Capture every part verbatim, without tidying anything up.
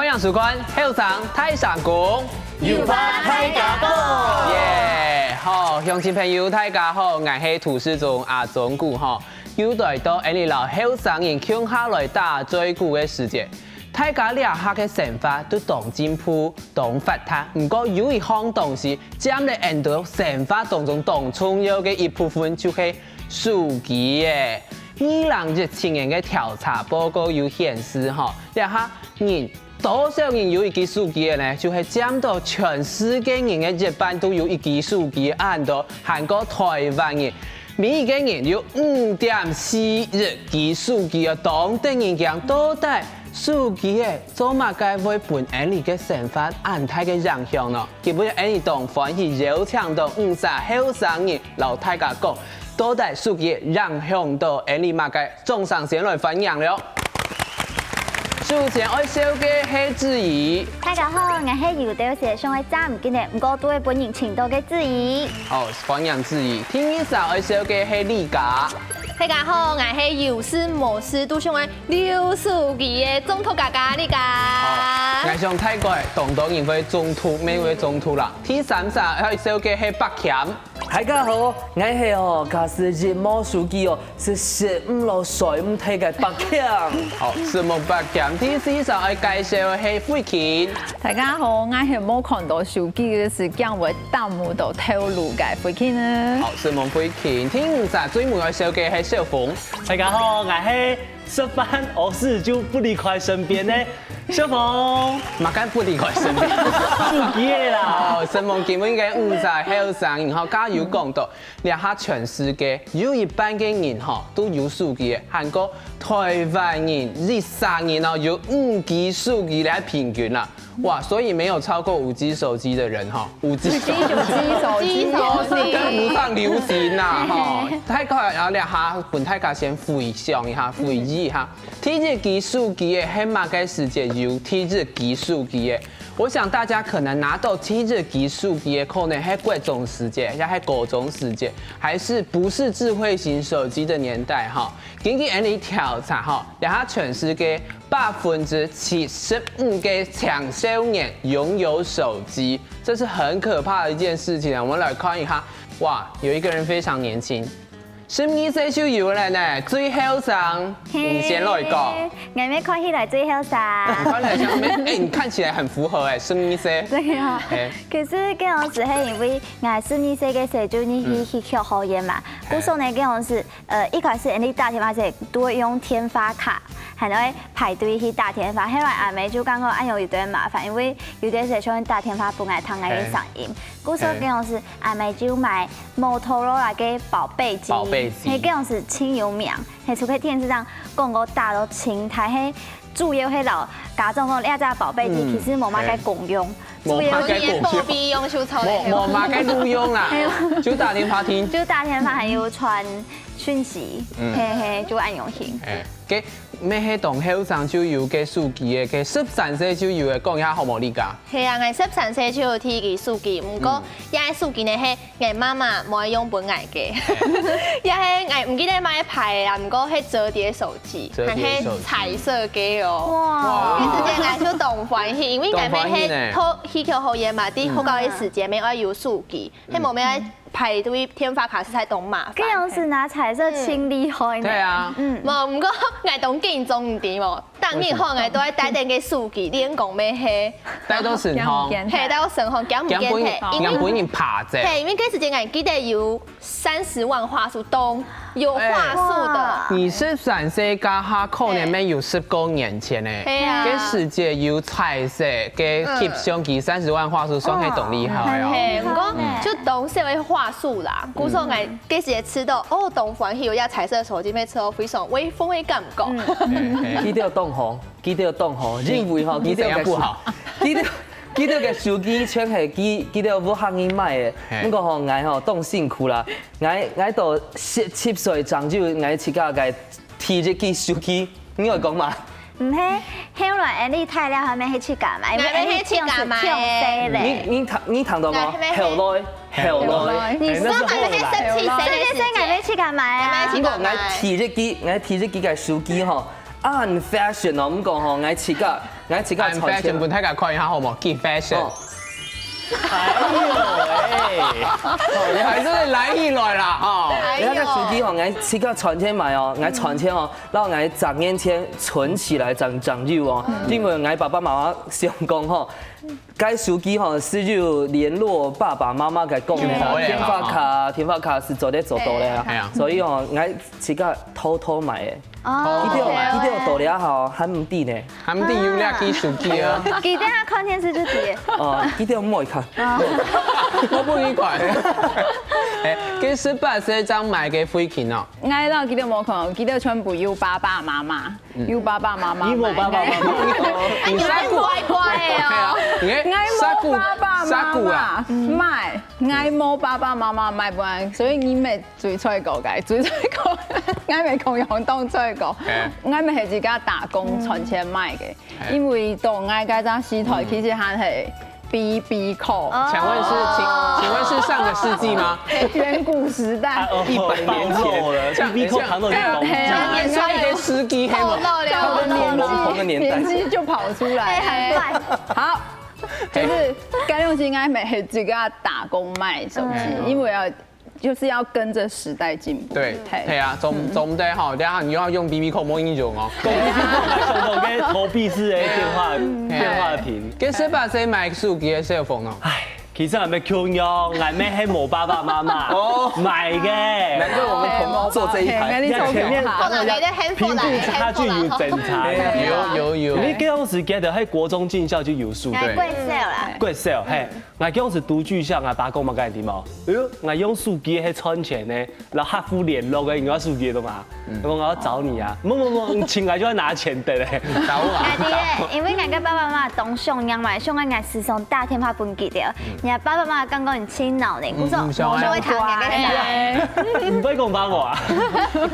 歡迎收看《後生大聲公》，有話大家講。耶！好，鄉親朋友，大家好，𠊎係主持人阿忠牯吼。又來到𠊎俚摎後生人共下來打嘴鼓个時節。大家這下个生活都當進步、當發達，毋過有一項東西佔了𠊎俚生活當中當重要个一部分，就係手機仔。二零一七年个調查報告有顯示吼，這下人 多少人有一支手機仔呢？就係佔到全世界人个一半都有一支手機，恁多，還過臺灣人，每一個人有五點四億支手機仔，當得人驚。到底手機仔做麼个會分𠊎俚个生活恁大个影響呢？今晡日𠊎俚當歡喜邀請到五儕後生人摎大家講，到底手機仔影響到𠊎俚麼个？ 掌聲先來歡迎了。首先愛紹介係子怡。大家好，𠊎係有兜時想愛詐毋見个，毋過都會分人尋到个子怡。好，歡迎子怡。第二儕愛紹介係麗嘉。大家好，𠊎係有事無事都想愛溜手機个中毒嘉嘉麗嘉。好，𠊎想大概當多人會中毒，乜會中毒啦。第三儕愛紹介係柏謙。 大家好，𠊎係哦，假使一無手機哦，係食毋落睡毋忒个柏謙。好，食無柏謙，第四儕愛介紹个係慧琴。大家好，𠊎係無看到手機个時，驚會耽誤到頭路个慧琴呢。好，食無慧琴，第五儕最尾愛紹介个係小鳳。大家好，𠊎係食飯屙屎就不離開身邊个小鳳。麼个不離開身邊？手機仔啦。哦，承蒙今晡日个五儕後生人吼，加油講到，這下全世界有一半个人吼都有手機仔，還過臺灣人一儕人哦有五支手機來平均啦。哇，所以沒有超過五支手機的人吼，五支手機，五支手機，五支手機，跟不上流行啦吼。大概啊，這下分大家先回想一下，回憶一下。 第一支手機仔係麼个時節有第一支手機仔？我想大家可能拿到第一支手機仔可能係國中時節，也係高中時節，還係不是智慧型手機的年代哈。根據𠊎俚調查哈，這下全世界百分之七十五个青少年擁有手機，這是很可怕的一件事情啊。我們來看一下，哇，有一個人非常年輕， 十二歲就有了呢，最後生，你先來講。𠊎乜看起來最後生。看起來像，欸，你看起來很符合欸，十二歲。對啊，欸。其實該樣時係因為𠊎十二歲个時就入去戲曲學院嘛，故所呢該樣時，呃，一開始𠊎俚打電話時都會用電話卡，還愛排隊去打電話，後來阿姆就講講恁樣有點麻煩，因為有點時像打電話分𠊎聽𠊎个聲音。 故所該樣時，阿姆就買Motorola个寶貝機，寶貝機。係該樣時盡有名，係出去電視上廣告打到盡大，係主要係摎家長講，這隻寶貝機其實無麼个功用，主要係寶貝用就著了。無，無麼个路用啦，就打電話聽。就打電話還有傳訊息，嘿嘿，就恁樣形。欸，該乜係當後生就有个手機个，該十三歲就有个，講一下好無，麗嘉？ 係啊，𠊎十三歲就有第一支手機，毋過這个手機呢係𠊎媽媽買用分𠊎个，也係𠊎毋記得麼个牌啦，毋過係摺疊手機，摺疊手機。還係彩色个哦。哇！該時節𠊎就當歡喜，因為𠊎乜係讀戲曲學院嘛，在學校个時節乜愛有手機，係無乜愛排隊電話卡實在當麻煩。該樣時拿彩色盡厲害呢。對啊。嗯。無，毋過𠊎當緊張，你知無？ 逐日吼，𠊎都愛帶等个手機，練功乜係。帶到身項。係，帶到身項，驚毋見忒，驚分人，因為，驚分人拍著。係，因為該時節𠊎記得有三十萬畫素，當有畫素个。你十三歲該下可能乜有十過年前呢。係啊。該時節有彩色个翕相機，三十萬畫素算係當厲害哦。係，毋過就當少个畫素啦，故所𠊎 該時節試著，哦，當歡喜，有隻彩色手機，乜試著非常威風个感覺。佢兜當好，佢兜當好，因為吼，佢兜个手，佢兜，佢兜个手機全係佢，佢兜屋下人買个。毋過吼，𠊎吼當辛苦啦，𠊎，𠊎到十七歲正有𠊎自家个第一支手機，你會講嘛？ 毋係，後來𠊎俚大了後尾係自家買，因為𠊎俚係自家買个。你，你聽，你聽著無？後來，後來。你說嘛，係十七歲个時節。十七歲𠊎俚自家買啊。毋過𠊎第一支，𠊎第一支个手機吼，恁fashion哦，毋過吼，𠊎自家，𠊎自家穿起來。恁fashion，分大家看一下好無？幾fashion。哦。哎呦喂！你還是來一來啦，吼。哎呦。你看這手機吼，𠊎自家賺錢買哦，𠊎賺錢哦，然後𠊎十年前存起來正，正有哦，因為𠊎爸爸媽媽想講吼，該手機吼係有聯絡爸爸媽媽个功能啊，就好了。電話卡，電話卡係做得做到了啊，哎呀。所以吼，𠊎自家偷偷買个。 哦，佢兜，佢兜到了吼，還毋知呢。還毋知有這支手機啊。佢等下看電視就知。哦，佢兜毋會看。我分你看。哎，該十八歲正買个飛行哦。𠊎摎佢兜無看，佢兜全部有爸爸媽媽，有爸爸媽媽買。你無爸爸媽媽？你有點怪怪的哦。哎，你無爸爸媽媽買，你無爸爸媽媽買，不然，所以你沒 最衰个，該最衰个，𠊎乜共樣當衰个。哎。𠊎乜係自家打工賺錢買个，哎。因為到𠊎該隻時代，其實還係B B call。哦。請問是，請，請問是上個世紀嗎？遠古時代。啊，哦，一百年前。一百年前了，B B call談到這個東西。哎，哎，哎，像一個司機，嘿嗎？透露了。他們同，同個年代。年紀就跑出來。哎，很快。好，就是該東西𠊎乜係自家打工買手機，嗯。因為啊， 就是要跟著時代進步。對，嘿。對啊，總，總得吼，等下你又要用B B call，無應用哦。講B B call，想到該投幣式个電話，哎。電話亭。該十八歲買手機个小鳳哦。唉，其實𠊎乜共樣，𠊎乜係無爸爸媽媽，哦。買个。難怪我們同坐這一排。嘿，你從前面，可能你的handphone啦，貧富差距有增加。你的handphone啦，有，有，有。你該當時記得，在國中進校就有手機。哎，國小啦。國小，嘿。 𠊎該時讀劇校，𠊎爸講麼个你知無？哎喲，𠊎用手機係賺錢呢，然後客服聯絡个，你用手機做麼个？嗯。佢講我要找你啊，無無無，你進來就要拿錢的嘞。找我啊。哎，對耶，因為𠊎个爸爸媽媽當想𠊎嘛，想𠊎，𠊎時常打電話分佢兜，嗯。𠊎爸爸媽媽感覺你盡惱呢，嗯，故所嗯，想啊。無想愛聽𠊎个話。哎。毋會講爸爸啊。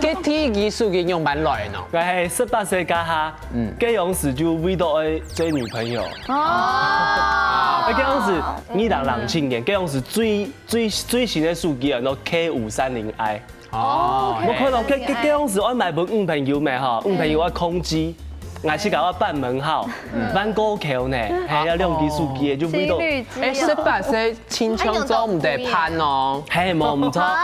該第一支手機用蠻來喏。𠊎係十八歲該下，嗯。該當時就為著愛追女朋友。 哦。該當時二零零七年，該當時最，最，最新个手機啊，Nokia K五三零I。哦。𠊎看到該，該，該當時愛買分女朋友咩吼，女朋友愛空機，𠊎自家愛辦門號，嗯。萬國橋呢，還有兩支手機，就為著情侶機哦。哎，十八歲青春做毋得盼哦。嘿，無，毋著。哦，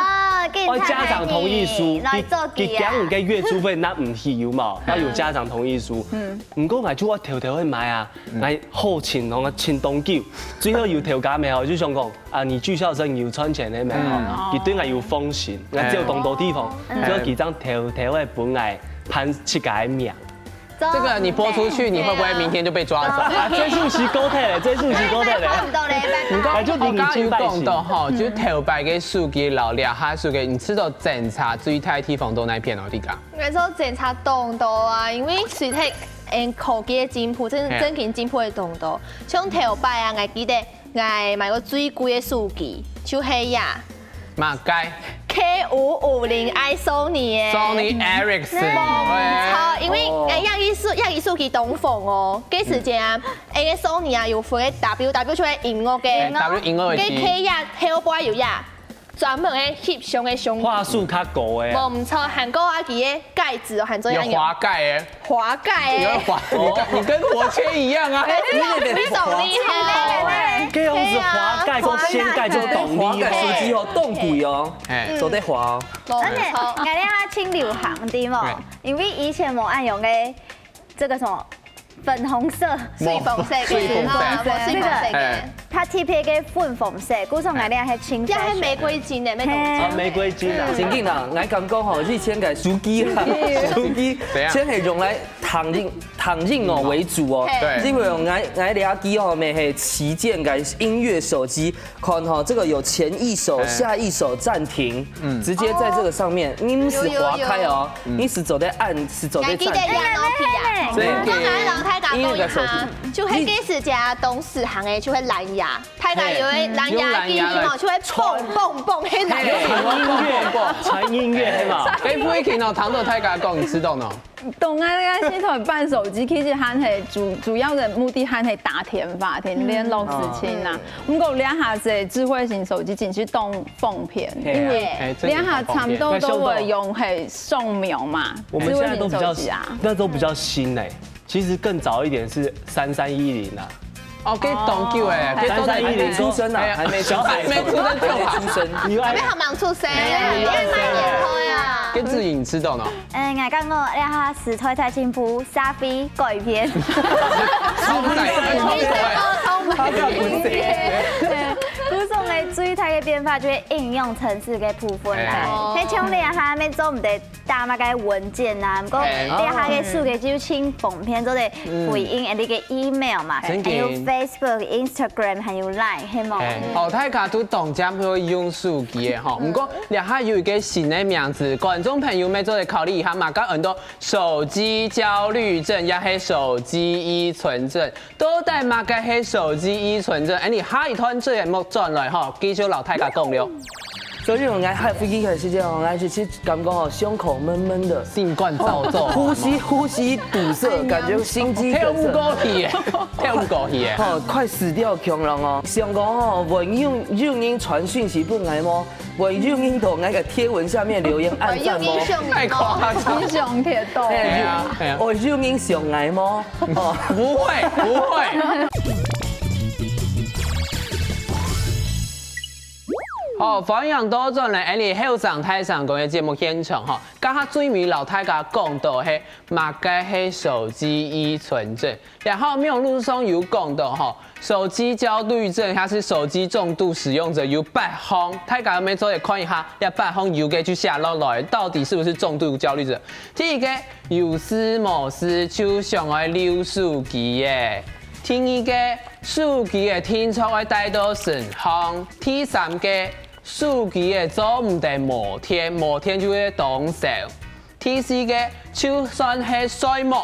愛家長同意書，來做佢，佢，佢啊。驚你个月租費拿毋起有無？愛有家長同意書。嗯。毋過𠊎就愛偷偷去買啊。 嗯。𠊎好尋哦，尋當久，最後有頭家無吼，就想講，啊，你住校生有賺錢个無吼，嗯。佢對𠊎有放心，𠊎走當多地方，嗯。只有佢正偷偷个分𠊎辦自家个名。這個你播出去，你會不會明天就被抓走？啊，這訊息過忒了，這訊息過忒了。哎，就零零七拜四。剛剛有講到吼，就頭擺个手機摎這下手機，你試著爭差最大地方在哪片哦，你講？ 𠊎試爭差當多啊，因為隨忒，嗯，科技个進步，真，嘿。真經進步个當多。像頭擺啊，𠊎記得𠊎買過最貴个手機，就係呀。麼个？K五五零I Sony个。Sony Ericsson。無錯，因為，哦。哎，這支手，這支手機當紅哦。該時節啊，嗯。哎，Sony啊，有分个W，W就係音樂个。哎，W音樂个機。該K呀，頭擺有呀。 專門个翕相个相機。畫素較高个啊。無毋著，還過啊，佢个蓋子哦，還做有滑蓋个。滑蓋个。有滑，你跟，你跟國切一樣啊。哎，你懂，你懂，你好。該樣子滑蓋，做掀蓋，做動力。滑蓋手機哦，當貴哦，哎。做得滑哦。無毋著。而且，𠊎這下盡流行，對無？對。因為以前無恁樣个 這個什麼粉紅色，水紅色个，水紅色。啊，無水紅色个。哎。它特別个粉紅色，故所𠊎這下係清這係玫瑰金个，玫瑰金。嘿。啊，玫瑰金啊。嗯。真緊啊，𠊎感覺吼，以前个手機啊，手機，怎樣？先係用來談戀，談戀愛為主哦。嘿。對。因為哦，𠊎，𠊎這支哦，乜係旗艦个音樂手機， 看吼，這個有前一首、哎。下一首暫停，嗯。直接在這個上面，哦。你毋使滑開哦，有，有，有。你係做得按，係做得暫停。還記得呀，Nokia。對。我還摎大家講一下，音樂个手機。就係該時節當時行个，就係藍牙，大家有个藍牙機，嘿。有藍牙个。就會蹦蹦蹦，嘿，藍牙。傳音樂，傳音樂，係嘛？哎，不會聽到，聽到大家講，你知道喏？當然，該現在辦手機，其實還係主，主要个目的還係打電話、同聯絡事情啦。毋過這下這智慧型手機真係當方便，因為這下差毋多都會用係掃描嘛，我們現在都比較智慧型手機啊。那都比較新哎。其實更早一點是三三一零啊。哦，該當久哎，該都在三三一零出生啊，還沒出生，還沒出生就好。你愛還沒好忙出生，因為慢點開啊。該志穎知道呢？嗯，𠊎感覺這下時代在進步，社會改變。超快，超快。對，故所个最大个變化就係應用程式个部分啦。哎係像你啊，還做毋得打麼个文件啊，毋過哎你下个手機就盡方便做得回應你个email嘛，真的還有Facebook、Instagram，還有Line，係無？哎，哦，大家都當常會用手機个吼，毋過這下有一個新个名詞，觀眾朋友乜做得考慮一下，嘛，講很多手機焦慮症，也係手機依存症。到底麼个係手機依存症？哎，你下一段節目轉來吼，繼續摎大家講了。所以我愛下飛機个時間，我愛去感覺吼，胸口悶悶的，心肝燥燥，呼吸呼吸堵塞，感覺心肌梗塞。透毋過氣个，透毋過氣个。哦，快死掉，恐龍哦！想講哦，會有有人傳訊息分𠊎無？會有人到𠊎个貼文下面留言、按讚無？太誇張。英雄鐵道。哎呀，哎呀，哦，有人想𠊎無？哦，不會，不會。好，歡迎倒轉來，𠊎等後生大聲公个節目現場吼。剛剛最尾摎大家講到係麼个係手機依存症，然後網路上有講到吼，手機焦慮症，它是手機重度使用者有八項，大家有無做得看一下，這八項有个就寫落來，到底是不是重度焦慮症？第一個，有事無事就想愛溜手機耶。第二個，手機个定著愛帶到身項。第三個，手機个做毋得無電，無電就會當愁。第四個，就算係睡目，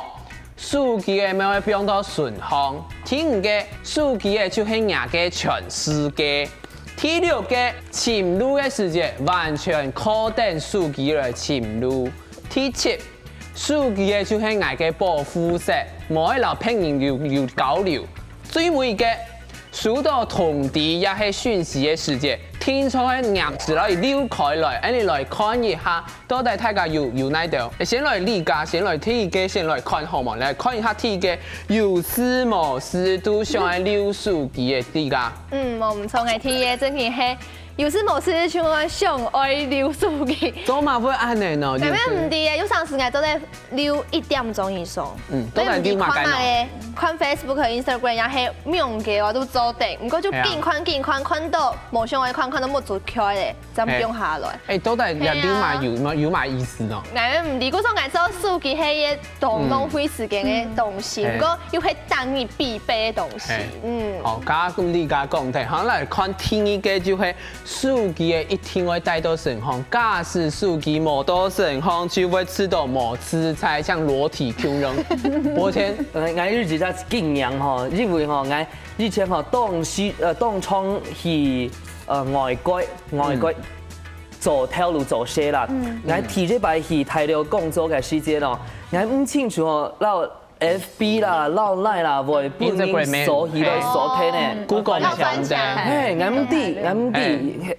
手機个乜會放到身項。第五個，手機个就係若个全世界。第六個，尋路个時節完全靠等手機來尋路。第七，手機个就係𠊎个保護色，無愛摎別人有有交流。最尾一個，收到通知也係訊息个時節，定著愛黏時摎佢溜開來，恁樣來看一下，到底大家有有哪兜？先來李家，先來第一個，先來看好無？來看一下第一個，有事無事都想愛溜手機个李家。嗯，無毋著个，第一個正經係有事無事就愛想愛溜手機。做麼會恁樣呢？因為毋知耶，有當時𠊎做得溜一點鐘以上。嗯，到底溜麼个呢？看嘛个，看Facebook、Instagram，也係網个話都做得，毋過就緊看緊看，看到無想愛看，看到目珠開咧，正放下來。哎，到底溜溜嘛有嘛有麼个意思呢？𠊎毋知，故所𠊎做手機係一種浪費時間个東西，嗯毋過又係當日必備个東西。嗯。好，剛剛李家講的，好，來看第二個就係手機个一定愛帶到身項，假使手機無到身項，就會感覺到無自在，像裸體共樣。抱歉，呃，𠊎有一隻經驗吼，因為吼，𠊎以前吼當時呃當常去呃外國外國做頭路做事啦，𠊎第一擺去大陸工作个時節咯，𠊎毋清楚吼，摎FB啦、摎Line啦，會分人鎖起來鎖忒呢。 Google 嘛強的。嘿，𠊎毋知，𠊎毋知，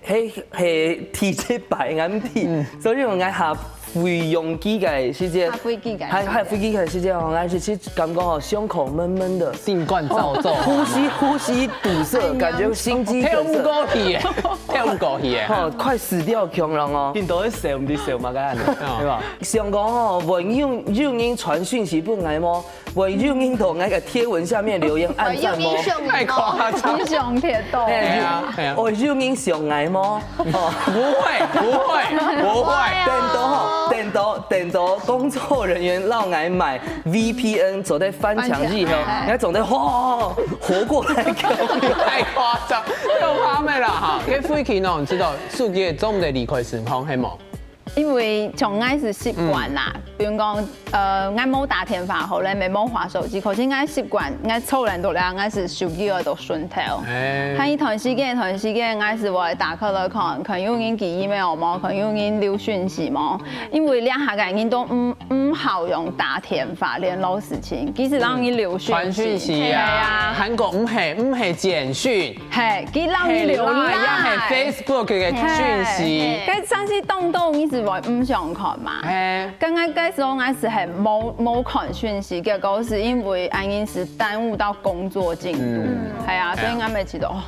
係係係第一擺，𠊎毋知，所以𠊎下飛行機个時節，下飛機个時節下下飛機个時節吼，𠊎就感覺吼胸口悶悶的，心肝燥燥。呼吸呼吸堵塞，感覺心肌梗塞。透毋過氣个，透毋過氣个。吼，快死掉，恐龍哦！見到一笑毋知笑麼个，對吧？想講吼，會有有人傳訊息分𠊎無？會有人到𠊎个貼文下面留言、按讚無？太誇張。英雄鐵道。哎呀，哎呀，哦，有人想𠊎無？哦，不會，不會，不會。等到吼，等到等到工作人員摎𠊎買VPN，做得翻牆以後，翻牆，𠊎總得吼活過來。太誇張，太誇張了哈！該飛機呢，你知道手機總得離開身項，係無？因為像𠊎係習慣啦，比如講，呃，𠊎無打電話好咧，也無滑手機，可是𠊎習慣，𠊎坐等到了，𠊎係手機愛到順頭。哎。還一段時間，一段時間，𠊎係會打開來看，看有人寄email無，看有人留訊息無，因為這下个人都毋，毋好用打電話聯絡事情，其實讓你留訊息。傳訊息啊，對啊。還講毋係，毋係簡訊。 嘿，佢讓你留言。係啦，也係Facebook个訊息。嘿，該上去動動，你係會毋想看嘛？嘿。剛剛該時候𠊎係很無，無看訊息，結果係因為恁樣係耽誤到工作進度。嗯。係啊，所以𠊎每次都，哦。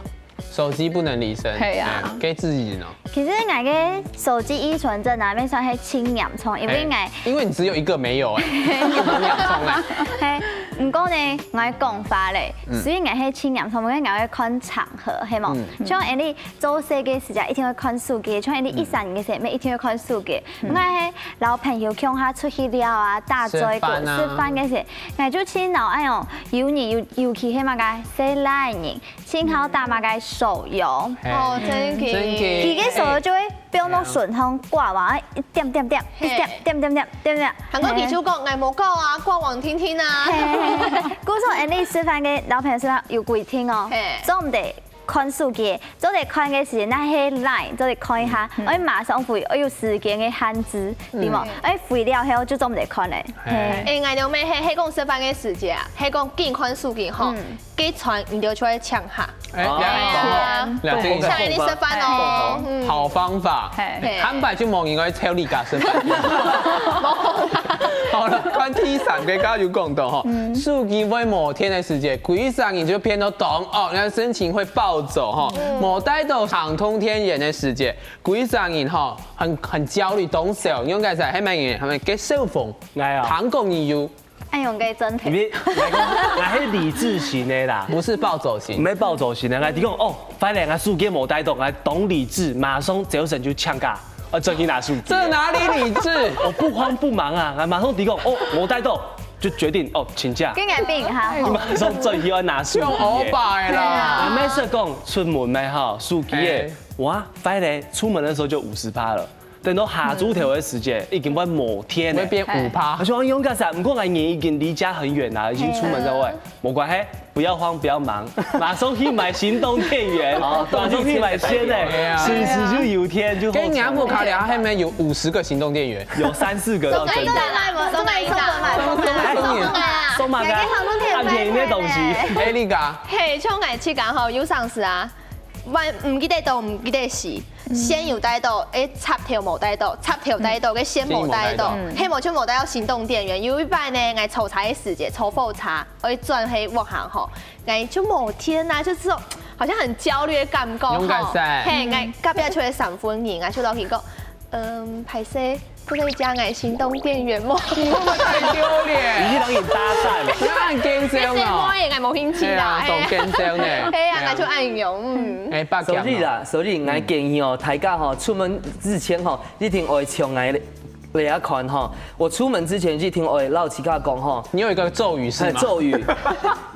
手機不能離身。嘿啊。哎，該自己呢？其實𠊎个手機依存症啊，也算係輕嚴重，因為𠊎，哎，因為你只有一個沒有哎，你很嚴重哎。嘿，毋過呢，𠊎講話咧，嗯。雖然𠊎係輕嚴重，毋過𠊎會看場 合，係無？嗯。像恁樣做事个時節，一定會看手機；像恁樣一儕人个時節，也一定會看手機。嗯。𠊎係摎朋友共下出去尞啊，打嘴鼓、食飯啊。食飯个時，𠊎就盡惱恁樣，有人尤，尤其係麼个細倈人，盡好打麼个手遊。嘿。哦，真个。真个。佢个手遊就會放到順風掛網，一點點點，一點點點點點點。嘿。還過佢就講，嘿。哎，無搞啊，掛網聽聽啊。嘿，嘿，嘿。故所恁樣食飯个摎朋友食飯有規定哦，嘿。做毋得 看手機，做得看个時間，該係Line，做得看一下，嗯。愛馬上回，愛有時間个限制，嗯。對無？愛回了後就做毋得看咧。嘿。嘿。哎，𠊎兜乜係，係講食飯个時節啊，係講緊看手機吼，嗯。該傳你兜就愛搶下。哎，哦。哎，了解。搶你食飯哦。哎。嗯。好方法。嘿。嘿。坦白就無人愛請你家食飯。無啦。好了，看第三个，剛剛有講到吼，嗯。手機會無電个時節，歸儕人就變到當 哦，該心情會暴走吼。嗯。無帶到行動電源个時節，歸儕人吼，很，很焦慮，當愁。仰結煞，係麼人？係麼个小鳳？𠊎啊。聽講你有。愛用个真體。因為𠊎講，𠊎係理智型个啦。不是暴走型。毋係暴走型个，𠊎就講，哦，反正𠊎手機無帶到，𠊎當理智，馬上朝晨就請假，呃，轉去拿手機。這哪裡理智？我不慌不忙啊，𠊎馬上就講，哦，無帶到，就決定，哦，請假。跟人比哈。 你馬上轉去愛拿手機耶。用歐巴的啦。對啊。啊，每次講出門咩吼，手機耶，哎。哇，壞咧，出門的時候就五十趴了。等到下晝頭的時間，已經會無電了。會變五趴。哎。我說用幹啥？毋過𠊎人已經離家很遠啦，已經出門在外。嘿。無關係，不要慌，不要忙，馬上去買行動電源，哦，馬上去買線的，對啊。隨時就有電，就好。跟你阿姆卡里亞下面有五十個行動電源。 有三四個到真的。送給你啦，送給你啦，送給你啦，送給你啦。送麼个？送給你啦。啊，便宜的東西。哎，你講。嘿，像𠊎自家吼，有常時啊，萬，毋記得東，毋記得西，線有帶到，哎，插頭無帶到，插頭帶到，个線無帶到，線無帶到。嘿，無就無帶到行動電源。有一擺呢，𠊎坐車个時節，坐火車，愛轉去屋下吼， 哎，就無電啊，就這種好像很焦慮的感覺吼。勇敢噻。嘿，哎，隔壁就有三分人啊，就老實講，嗯，歹勢，這個家哎行動電源無？你會不會太丟臉？你去哪裡搭訕？你很奸商哦。其實我也哎無興趣啦，對啊，哎呀。當奸商呢。哎呀，對啊。那就愛用，嗯。哎，八強哦。所以啦，所以𠊎建議哦，大家吼，出門之前吼，一定愛像𠊎 你來看吼，我出門之前一定會摎自家講吼，你有一個咒語是嗎？哎，咒語，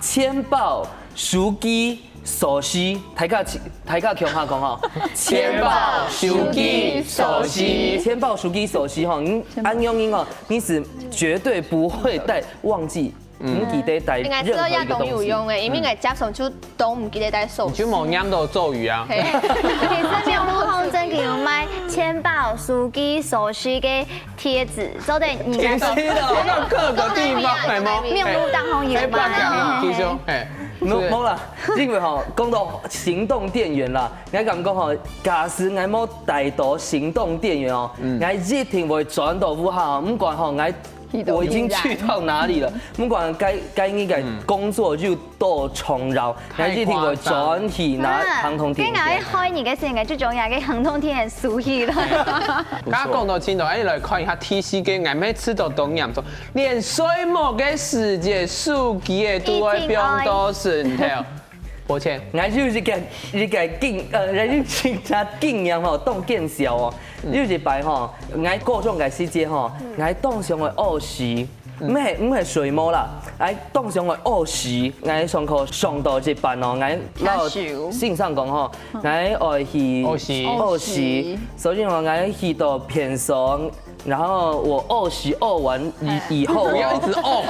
錢包、手機、鎖匙，大家，大家共下講吼，錢包、手機、鎖匙，錢包、手機、鎖匙吼，你恁樣哦，你是絕對不會帶忘記 嗯。毋記得帶任何一個東西。應該知道這當有用欸，因為𠊎家常就都毋記得帶手機。你就無念到咒語啊？嘿。其實廟路項真个有賣錢包、手機、鎖匙个貼紙，做得人家都。貼紙哦，那各個地方，哎，廟路當中有賣。哎，不要講了，繼續，哎。無，無啦，因為吼，講到行動電源啦，𠊎感覺吼，假使𠊎無帶到行動電源哦，嗯。𠊎一定會轉到屋下哦，毋管吼，𠊎 我已經去到哪裡了，不管該，該你个工作又多重要，嗯。該一定會轉去拿行動電源。啊，該𠊎愛害你个時間，就將你个行動電源收起來。不錯。剛剛講到盡頭，哎，來看一下第四個，𠊎每次都當嚴重，連睡目个時節，手機仔都愛放到身頭。 抱歉。𠊎有一個，一個經，呃，𠊎有一個經驗吼，當見笑哦。嗯。有一擺吼，𠊎高中个時節吼，嗯。𠊎當想愛屙屎，毋係毋係睡目啦，𠊎當想愛屙屎，𠊎上課上到一半哦，𠊎老師先生講吼，𠊎愛去屙屎，屙屎，所以吼，𠊎去到便所，然後我屙屎屙完以以後哦，不要一直哦，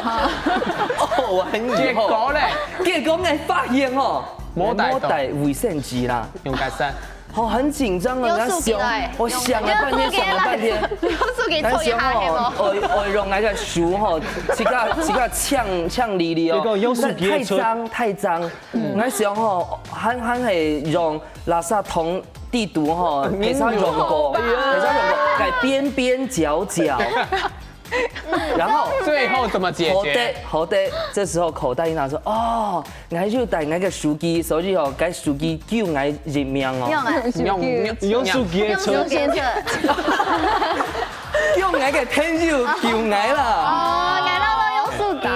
屙完以後，結果咧，結果𠊎發現吼，無帶到無帶衛生紙啦。用該衫，好，很緊張啊！有我在想手機來，我想了半天，想了半天，有手機來，在想哦，我我用那个手吼，自家自家抢抢哩哩哦，你讲用手机的出太脏太脏，我在想吼，还还系用垃圾桶底肚吼，给他用过，给他用过，在边边角角，然后最後怎麼解決？好的，好的，這時候口袋一拿說，哦，𠊎就帶𠊎个手機，所以哦，該手機救𠊎一命哦。用啊，用用用手机的出用手机的，用𠊎个朋友救𠊎啦。哦，原來我用手机。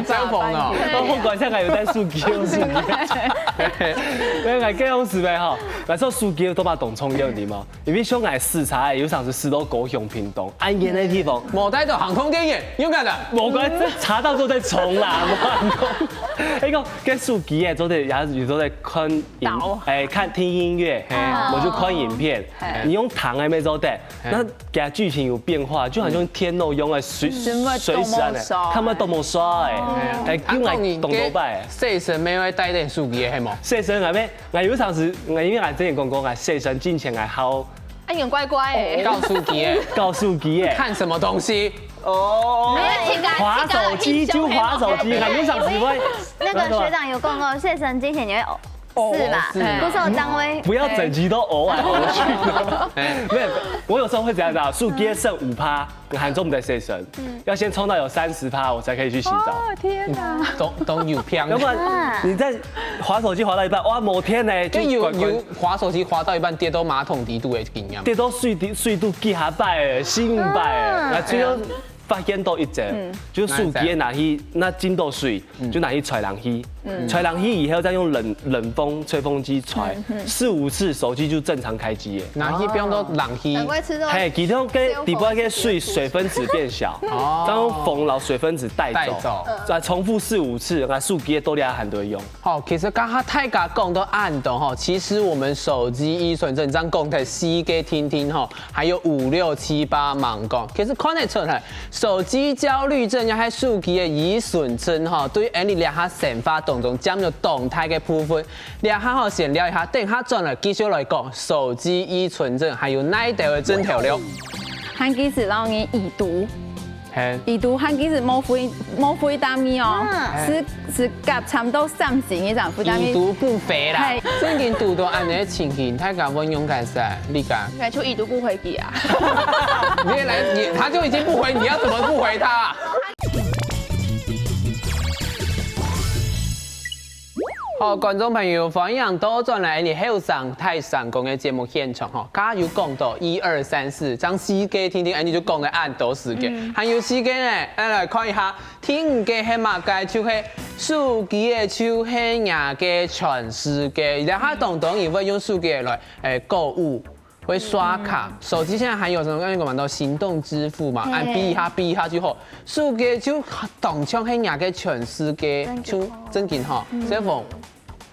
相逢哦，我好感谢还有带手机，用手机。没有，该用手机吼，来说手机都把懂冲掉你嘛。因为像𠊎视察，有常时视到高雄、屏东，安远的地方，無帶到航空電源，勇敢的。我刚才查到都在冲啦，我讲，哎个，跟手机耶，做的也有都在看影，哎，看听音乐，我就看影片，你用弹还没做的，那给它剧情有变化，就好像天肉用的随随时啊，他们都没刷哎，哎，用来懂多拜。細聲妹會帶點手機係無？細聲啊，咩？我有常时，我因为我之前讲过啊，細声进前我好哎，你很乖乖哎。告手機耶，告手机耶，看什麼東西？哦，没有，滑手机就滑手机，我有常时会。那个学长有讲过，谢神之前你会哦，是吧？是吗不是有当微，不要整集都偶尔偶去。没有，我有时候会怎样子啊？手机剩五趴，还做不得谁生，要先冲到有三十趴，我才可以去洗澡。哦天哪！都都有偏要。不然你在滑手机滑到一半，哇，某天呢，就就有乖乖有滑手機滑到一半跌到馬桶底肚的經驗。跌到水底水肚几下擺，四五擺，那最後發現到一隻，就手機拿去，那浸到水，就拿去吹冷氣，吹冷氣以後再用冷冷風吹風機吹四五次，手機就正常開機耶。拿去放到冷氣，难怪吃肉。嘿，其中个底部个水水分子变小，哦再用风把水分子带走，带走再重复四五次，那手机都厉害很多用。好，其實剛剛大家講到恁多吼，其實我們手機依存症，這樣講忒細个聽聽吼，還有五六七八猛講。其實看得出來，手機焦慮症也係手機个依存症吼，對於你這下生活當中佔有當大个部分。這下吼先聊一下，等下轉來繼續來講手機依存症還有哪兜个症頭了。還其實讓你已讀，嘿，已讀還其實無回無回答你哦，是是隔差不多三十年這樣回答你。已讀不回啦嘿，正經堵到恁樣个情形，大家會用該啥？你講？應該就已讀不回佢啊。你也來，你他就已經不回，你要怎麼不回他？好，觀眾朋友，歡迎倒轉來你後生大聲公个節目現場吼，剛剛有講到一二三四，將四个聽聽，哎，你就講了恁多時間，還有時間呢，哎，來看一下，第五个係麼个？就係手機个，就係若个全世界，然後當多人會用手機來，哎，購物。 會刷卡，手機現在還有什麼？剛才講到行動支付嘛，按嗶一下嗶一下之後，手機就當像係若个全世界，就正經吼，所以講，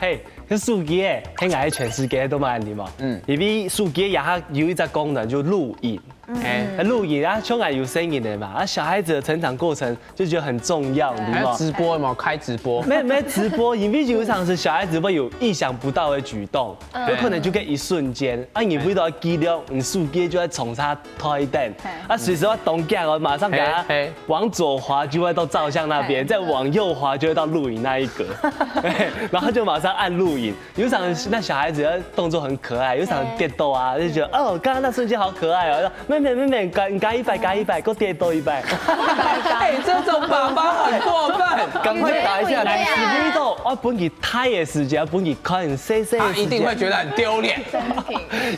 嘿，這手機誒，係𠊎个全世界都嘛恁嘛。嗯嗯，因為手機也還有一隻功能就錄影。哎，那錄影啊，像𠊎有聲音的嘛，啊，小孩子的成長過程就覺得很重要，你知道嗎？還有直播有沒有？開直播，沒沒直播，因為有常時小孩子會有意想不到的舉動，有可能就跟一瞬間，啊，你不知道記錄，你手機就在重查拖一等，啊，隨時要動鏡哦，馬上給他嘿嘿往左滑就會到照相那邊，再往右滑就會到錄影那一格，然後就馬上按錄影。有常那小孩子的動作很可愛，有常跌倒啊，就覺得哦，剛剛那瞬間好可愛哦，妹妹妹妹，加加一擺，加一擺，給我跌倒一擺。哎，這種爸爸很過分，趕快打一下，你知道，我分你大的時間，分你看細細的時間，他一定會覺得很丟臉。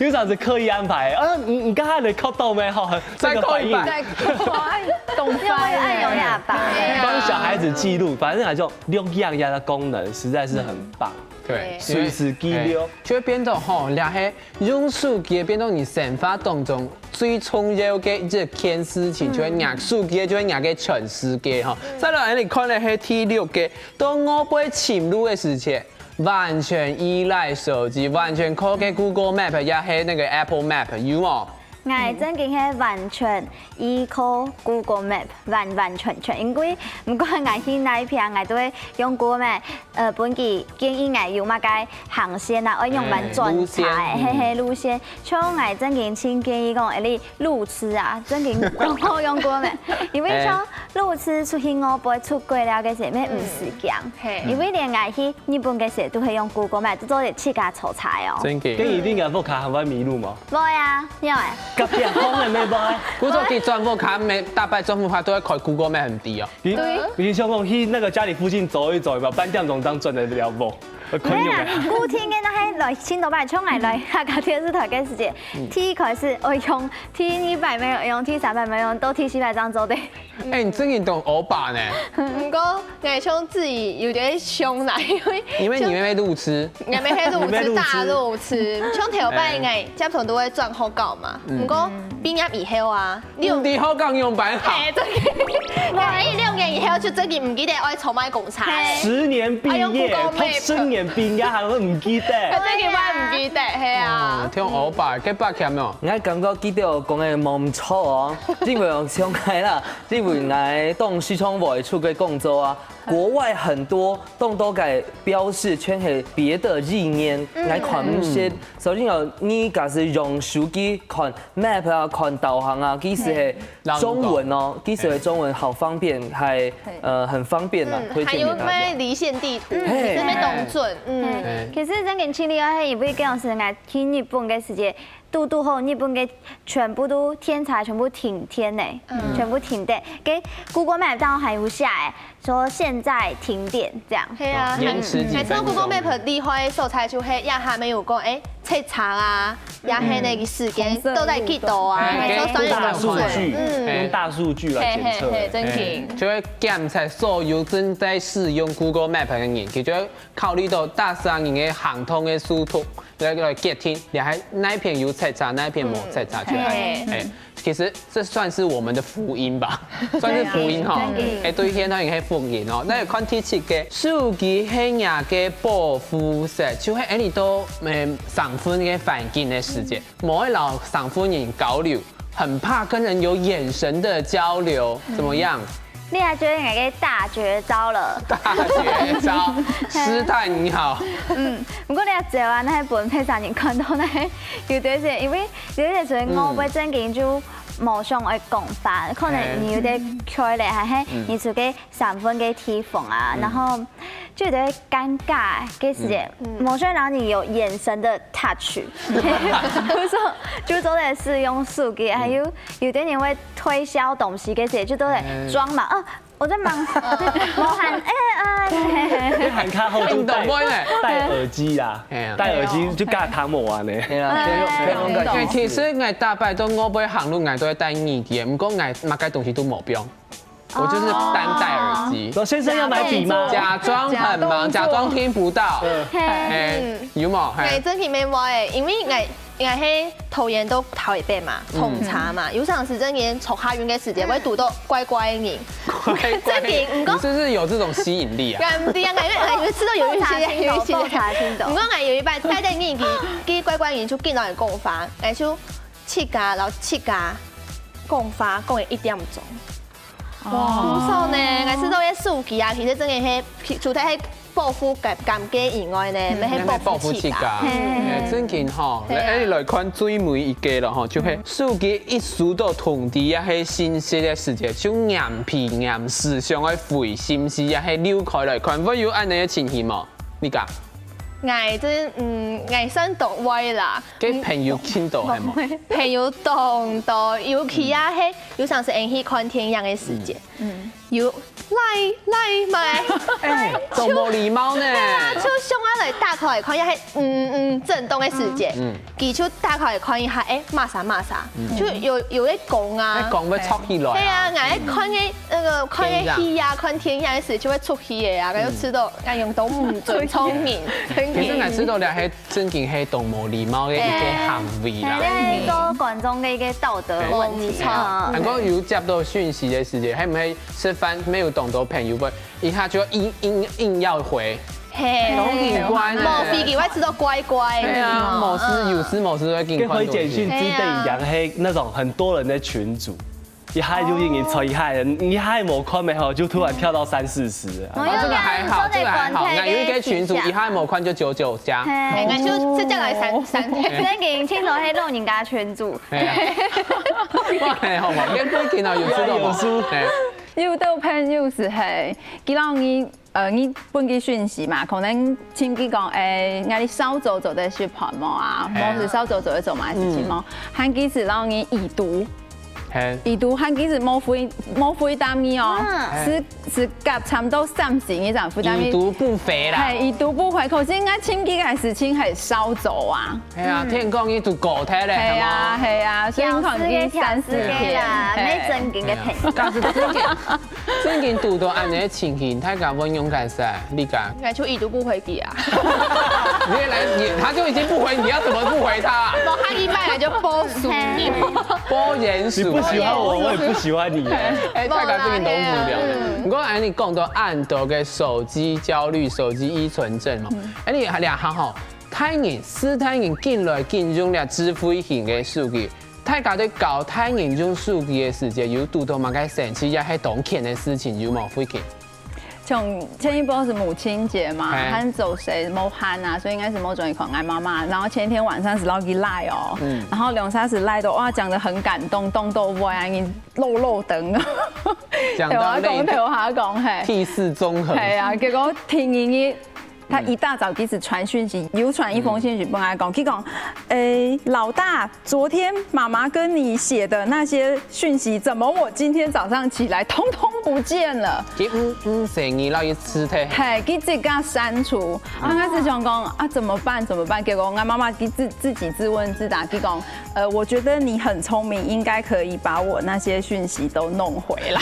有常時刻意安排，啊，你你剛才沒看到沒？哈，再扣一百這個反應再快，懂就會愛用啞巴。對啊，小孩子記錄，反正還有錄影的功能實在是很棒，對，隨時記錄。就會變到吼，這係用手機變到你生活當中最重要的一件事情，就會拿手機，就會拿个全世界吼。再來，你看的係第六个，到外背尋路的時節，完全依賴手機，完全靠个 Google Map，也係那個 Apple Map，有無？ 𠊎正經係完全依靠 Google Map，完完全全。因為毋管𠊎去哪片，𠊎都會用 Google Map，呃，分佢建議𠊎有麼个航線啊，愛用慢轉車，嘿嘿路線。像𠊎正經盡建議講，哎，你路痴啊，正經好好用 Google Map，因為像路痴出去外背出國了个時，乜毋使驚，因為連𠊎去日本个時都會用 Google Map，做得自家坐車哦。真个。跟一定个屋下還會迷路嗎？會啊，你有哎。隔壁講个咩話？古早佢轉屋下，每大擺轉屋下都會開 Google Map 很低哦。你你想講去那個家裡附近走一走，有沒有？半點鐘當轉得了無？很有沒啦，固定个那些來青島拜衝來來客家電視台个時間，第一開始我用，第二擺沒有用，第三擺沒有用，到第四擺正做得。哎，你真个當歐巴呢？毋過，𠊎想自己有點凶啦，因為因為你妹妹路痴，，𠊎妹係路痴，大路痴，像頭擺𠊎差不多都會轉學校嘛。毋過畢業以後啊，六你好講用白好。哎，對，我一六年以後就真个毋記得愛坐麼个公車。十年畢業，哎用 Google Map 讀十年畢業還會毋記得？真个我毋記得，係啊。聽歐巴，該八強哦。我感覺佢兜講个無毋著哦，因為像𠊎啦，因為𠊎當時常外出个工作啊，國外很多當多个標示全係別的語言，𠊎看毋識。所以哦，你假使用手機看 map 啊，看導航啊，其實係中文哦，其實係中文好方便，還呃很方便啦，推薦給大家。還有咩離線地圖，嘿這邊懂準，嗯。嗯，其實正經盡厲害，因為講實在，去日本个時間，堵堵好日本个全部都電車全部停電呢，全部停電。該 Google Map當中還有寫哎，說現在停電這樣。係啊，延遲幾分鐘。還知道 Google Map 厲害个所在就係，也還沒有講，哎，塞車啊，也係那個時間到底幾多啊，哎還有算大數據，嗯，用大數據來檢測。嘿嘿嘿，真經。就會檢查所有正在使用 Google Map 个人，佢就會考慮到大家人个行動个速度，來來決定，你還哪一片有塞車，哪一片無塞車，就係嘿哎。其實這算是我們的福音吧，算是福音哈真的。哎，對現代人係福音哦。那有看第七个，手機係若个保護色，就係哎你到嗯生份个環境个時節，無愛摎生份人交流，很怕跟人有眼神的交流，怎麼樣？你還覺得那個大絕招了？大絕招，師太你好。嗯，不過你也只有啊，那些本配上你看到那些有些事，因為有些時候我會正經就無想愛講話，可能你有點開咧，還係你出去三分个地方啊，然後就有點尷尬个時間，無想讓你有眼神的 touch，比如說就做得使用手機，還有有點人會推銷東西个時節，就都在裝嘛，啊，我在忙，無閒，哎哎，你喊卡後就戴你懂不呢？戴耳機啦，哎呀戴耳機就跟他談我玩呢。對啊，可以用可以用哎，感其實𠊎大擺到外背行路，𠊎都會戴耳機，毋過𠊎麼个東西都無放，我就是單戴耳機。說先生要買筆嗎？假裝很忙，假裝聽不到。哎，有無？哎，嘿，真个無欸，因為𠊎𠊎係桃園到台北嘛，通車嘛，有常時正經坐客運个時間，會堵到怪怪个人。乖乖正經，毋過你是不是有這種吸引力啊？𠊎毋知啊，𠊎因為𠊎有試到有一些有一些，泡茶聽懂，泡茶聽懂毋過𠊎有一擺戴等耳機，佢怪怪个人就緊來講話，𠊎就自家，然後自家講話講了一點鐘。哇，毋錯呢，𠊎試到个手機啊，其實正經係除忒係保護感感覺以外呢，乜係保護自家。哎，正經吼，來，哎，來看最尾一個了吼，就係手機一收到通知啊，係信息个時節，就黏皮黏時，想愛回信息啊，係溜開來看，會有恁樣个情形無？你講，𠊎真嗯，𠊎算當會啦，跟朋友傾到係無？朋友當多，尤其啊，係有常時𠊎去看電影个時節，嗯，有來來買，哎，當無禮貌呢。對啊，就想要來打開來看一下，嗯嗯，震動的時間，嗯，佢就打開來看一下，哎，麼儕麼儕，就有有在講啊那。講會吵起來對啊，啊。俺看个那个看个戲啊，看電影的時就會出去的啊，然後知道，哎，用都唔準聰明，很其實俺知道了，還正經係當無禮貌的一個行為啦。那是做觀眾的一個道德問題啊。還講有接到訊息的時間，還毋係食飯，沒有當多朋友問，一下就硬硬硬要回，嘿，當奇怪呢。無飛機會知道乖乖。對啊，無事有事無事都會緊跟回看東西。簡訊之類一樣，嘿，那種很多人的群組，一下就已經超一下人，你還沒看沒吼，就突然跳到三四十了。啊，這個還好，這個還好。那有一個群組，一下無看就九九加。哎，那就直接來三三天。那个聽說係老人家群組，哎呀，哇，哎，好嘛，跟最近啊有知道嗎？有書哎，有的朋友係係，佢摎你，呃，你分佢訊息嘛，可能請佢講，哎，𠊎哋韶早做得食飯無啊？哎無係韶早做得做麼个事情無？還佢係摎你已讀，嘿，已讀還佢係無回無回答你哦，嗯係係隔差不多三十日正回答你。已讀不回啦。嘿，已讀不回，可是應該請佢个事情係韶早啊。哎呀，天公已讀過忒了，係啊，係嗎？係啊，所以你可能已經三四挑事的挑事的天啦，嘿沒正經的朋友。但是正經，正經堵到恁樣的情形，大家會用該啥？你講，應該就已讀不回佢啊。你也來，你他就已經不回，你要怎麼不回他？無下一擺就報數你。不嚴肅。你不喜歡我，我也不喜歡你。哎，大家最近都無聊。不過哎，你講到恁多个手機焦慮、手機依存症嘛，哎，你還兩行吼，大人、細大人緊來緊用這智慧型个手機，大家在教大人用手機个時節，有堵到麼个神奇也係當欠个事情，有無？慧琴？像前一波是母親節嘛，哎還做事無閒啊，所以應該係無轉去看𠊎媽媽。然後前一天晚上係摎佢賴哦，然後兩儕係賴到哇，講得很感動，動到我啊，你漏漏等。講到累對，我講，對，我還講嘿，涕泗綜合。係啊，結果第二日，他一大早佢就傳訊息，又傳一封訊息分𠊎講，佢講，誒，老大，昨天媽媽跟你寫的那些訊息，怎麼我今天早上起來通通不見了？佢毋毋細義摎佢辭退。嘿，佢自家刪除，他開始想講啊，怎麼辦？怎麼辦？結果我媽媽自自己自問自答，佢講，呃，我覺得你很聰明，應該可以把我那些訊息都弄回來。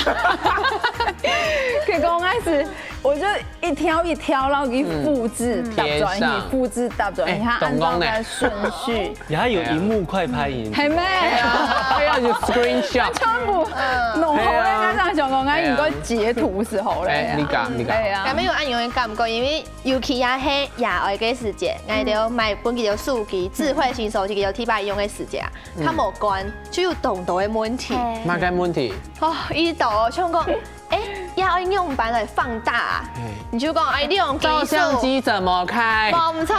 結果開始，我就一條一條，然後給複製，搭轉去，貼上複製搭轉去，哎他按照懂懂呢那順序。你還有螢幕快拍影，係咩？哎呀，有 screenshot。全部弄好了，加上想講，哎，應該截圖係好了。哎，你講，你講。對啊還，沒有恁樣个感覺，因為尤其也係爺哀个時節，𠊎兜買分佢兜手機，智慧型手機，佢兜第一擺用个時節啊，佢無關，就有當多个問題。麼个問題？哦，一到像講，哎，爺哀仰般來放大啊？哎，你就講，哎，你用技照相術。機怎麼開？無毋著，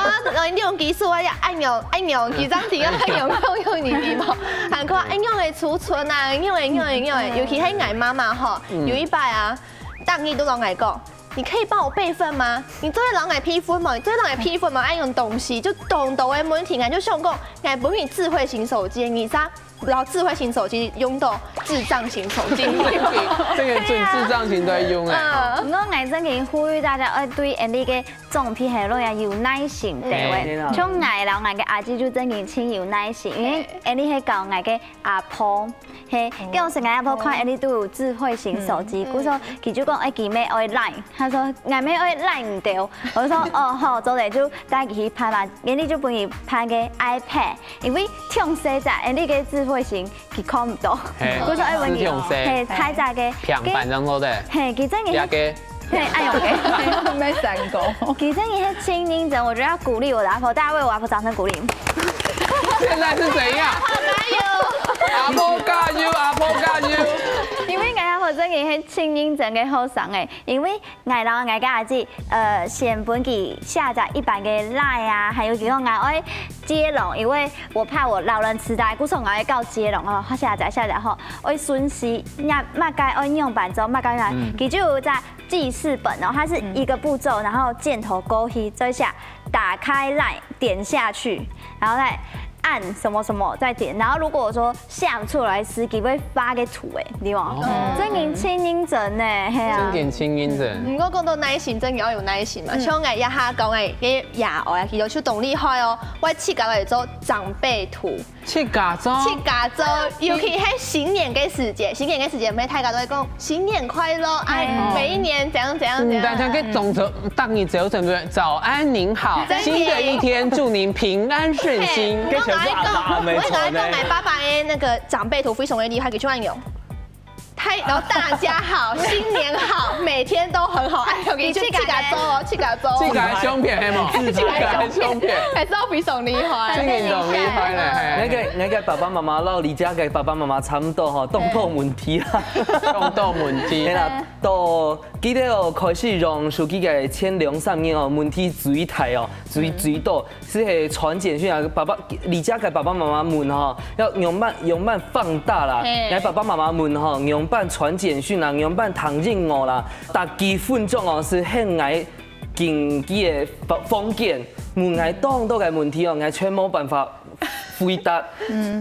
你用技術啊，愛用愛用，幾張題啊，愛用用用你你無，還講愛用个儲存啊，用个用个用个，尤其係𠊎媽媽吼，有一擺啊，當日都摎𠊎講，你可以幫我備份嗎？你做得摎𠊎備份嗎？你做得摎𠊎備份嗎？愛用東西就當多个問題，𠊎就想講，𠊎分你智慧型手機，你咋摎智慧型手機用到智障型手機？這個準智障型都在用哎。嗯，毋過𠊎真經呼籲大家愛對𠊎俚个長輩係落來有耐心个喂。哎像𠊎摎𠊎个阿姊就真經盡有耐心，因為𠊎俚係教𠊎个阿婆，嘿，當時𠊎阿婆看𠊎俚都有智慧型手機，故所佢就講，哎，佢乜愛Line，他說，𠊎乜愛Line毋著。我就說，哦，好，做得就帶佢去辦嘛，𠊎俚就分佢辦个iPad，因為忒細隻，𠊎俚个智慧型佢看毋著，嘿故所愛分佢，係忒細嘿，大隻个，平板上做得，嘿，佢真經這個嘿，哎呦，沒成功。其實你係盡認真，我覺得要鼓勵我的阿婆，大家為我阿婆掌聲鼓勵。現在是怎樣？阿婆加油，阿婆加油！因為𠊎阿婆真的係盡認真个學生誒，因為𠊎摎𠊎个阿姊，呃，先分佢下載一般个Line啊，還有佢講𠊎愛接龍，因為我怕我老人痴呆，故所𠊎愛教接龍哦，下載下載吼，愛順序，那麼該愛用板之後，麼該來，佢就有在 記事本哦，它是一個步驟，然後箭頭勾去，這下打開Line，點下去，然後再按什麼什麼在點，然後如果說寫毋出來，係佢會發个圖誒，對無？真經盡認真呢，係啊。真經盡認真。毋過講到耐心，真經愛有耐心嘛。像𠊎這下講誒，該爺哀啊，佢就當厲害哦，會自家來做長輩圖。自家做？自家做，尤其係新年个時節，新年个時節，毋係大家都會講新年快樂，哎，每一年怎樣怎樣怎樣。嗯，大家个總 逐日早晨，早安您好，新的一天祝您平安順心。該全部阿爸阿姆做呢。𠊎同你講，𠊎爸爸个該个長輩圖非常个厲害，佢就恁樣。大，然後大家好，新年好，每天都很好，哎，佢就自家做，自家做。自家相片係無？自家相片。還係非常厲害。真个當厲害呢，係。𠊎个，𠊎个爸爸媽媽摎你家个爸爸媽媽差毋多吼，當多問題啊。當多問題。係啦，到 記得哦，開始用手機个前兩三年哦，問題最大哦，最最多，係傳簡訊啊，爸爸，你家个爸爸媽媽問吼，愛仰般仰般放大啦，𠊎爸爸媽媽問吼，仰般傳簡訊啦，仰般聽音樂啦，逐幾分鐘哦，係喊𠊎進佢个房房間，問𠊎當多个問題哦，𠊎全無辦法 回答，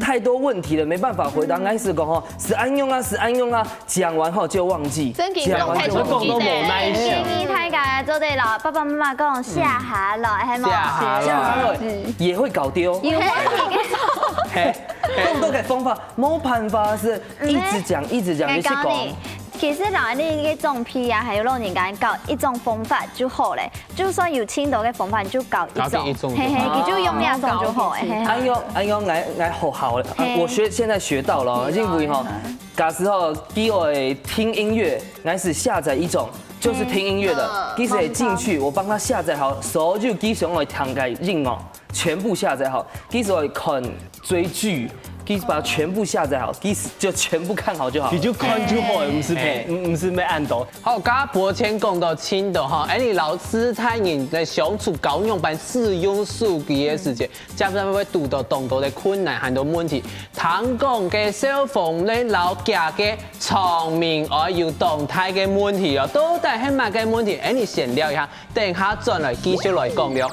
太多問題了，沒辦法回答。𠊎係講吼，係恁樣啊，係恁樣啊，講完後就忘記，真个講太出去了。講完就忘記。講到無耐心。建議大家做得摎爸爸媽媽講寫下來，係無？寫下來。寫下來也會搞丟。有問題个時候。嘿，當多个方法，無辦法，係一直講，一直講，一直講。其實摎你个長輩啊，還有老人家教一種方法就好了。 就算有盡多个方法，你就教一種，教一種就好。嘿嘿，你就用該種就好，嘿嘿。恁樣，恁樣，𠊎，𠊎學好了，啊，我學，現在學到了，因為吼，假使吼，佢愛聽音樂，𠊎係下載一種，就是聽音樂的，佢係進去，我幫他下載好所有佢想愛聽个音樂，全部下載好，佢係愛看 追劇，佢把全部下載好，佢就全部看好就好。佢就看就好，毋使陪，毋使愛恁多。好，頭先講到盡多吼，恁樣摎世代人个相處，仰般使用手機个時節，正會堵到當多个困難，還有問題。聽講个小鳳咧，摎厥个丈人哀有當大个問題哦，到底係麼个問題？恁樣先尞一下， 等下轉來繼續來講了。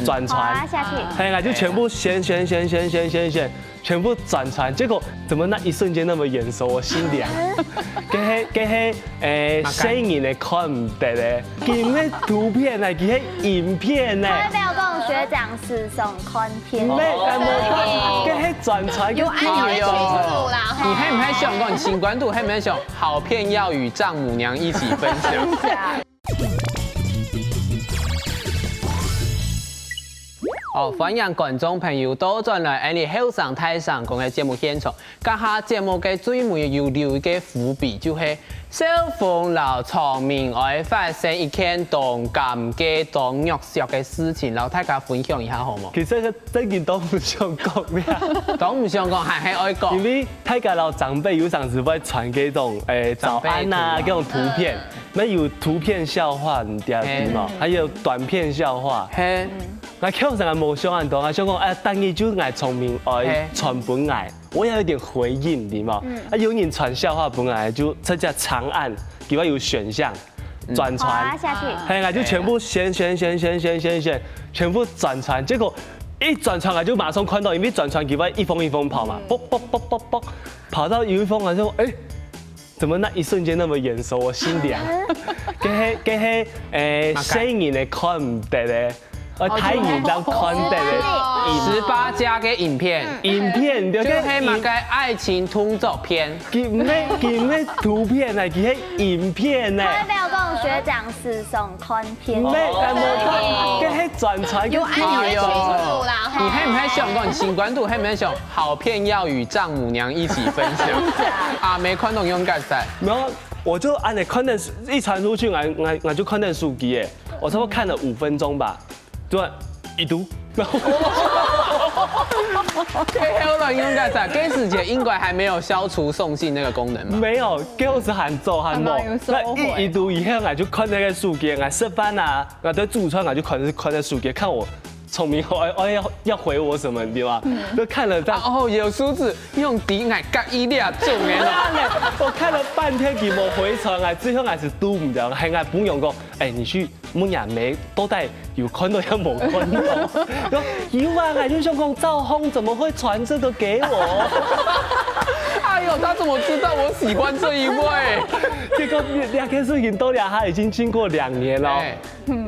轉傳。滑下去。嘿，𠊎就全部選選選選選選選，全部轉傳，結果怎麼那一瞬間那麼眼熟，我心裡啊，該係，該係，欸，細人仔看毋得个，佢毋係圖片啊，佢係影片呢。代表講學長時常看片。毋係，該無看，該係轉傳，有愛有清楚啦，你係毋係想講，你心肝肚係毋係想好片要與丈母娘一起分享？ 哦，歡迎觀眾朋友倒轉來𠊎俚後生大聲公个節目現場。這下節目个最尾有留一個伏筆，就係小鳳摎丈人哀發生一件當尷尬、當肉赤个事情，摎大家分享一下好無？其實真經都毋想講了。都毋想講，還係愛講。因為大家摎長輩有常時會傳該種，欸，早安啊，該種圖片。 那有圖片笑話，你知道嗎？還有短片笑話。嘿。𠊎開始𠊎無想恁多，𠊎想講，哎，單一就𠊎丈人哀傳分𠊎，我也有點回應，對嗎？啊，有人傳笑話分𠊎，就直接長按，裡面有選項，轉傳。滑下去。嘿，𠊎就全部選選選選選選選，全部轉傳，結果一轉傳，𠊎就馬上看到，因為轉傳裡面一封一封跑嘛，啵啵啵啵啵，跑到有一封，𠊎就，哎， 怎麼那一瞬間那麼眼熟？我心裡啊，該係，該係，欸，細人仔看毋得个，呃，大人正看得个。十八禁个影片。影片，對，就係麼个愛情動作片。佢毋係，佢毋係圖片啊，佢係影片呢。代表講學長時常看片。毋係，該無看，該係轉傳，有愛有清楚啦，你係毋係想講，心肝肚係毋係想 好片要與丈母娘一起分享。啊，沒看到用幹啥？然後我就按呢看電視，一傳出去，我我我就看電視機耶，我差不多看了五分鐘吧，突然已讀，然後這後來用幹啥？該時節應該還沒有消除送信那個功能吧？沒有，該時還早還無。那一已讀以後，我就看那個手機，我食飯啊，我在煮菜，我就看看那手機，看我聪明，哎哎要要回我什么，对吧？就看了大哦，有数字，用底矮隔一粒中的咯。我看了半天，佢無回傳啊，最後還是堵毋到，還愛朋友講，哎，你去問阿妹，到底有看到也無看到？說有啊，我就想講，趙紅怎麼會傳這個給我？哎呦，他怎么知道我喜欢这一位？結果兩件事情都聊，他已經經過兩年了。哎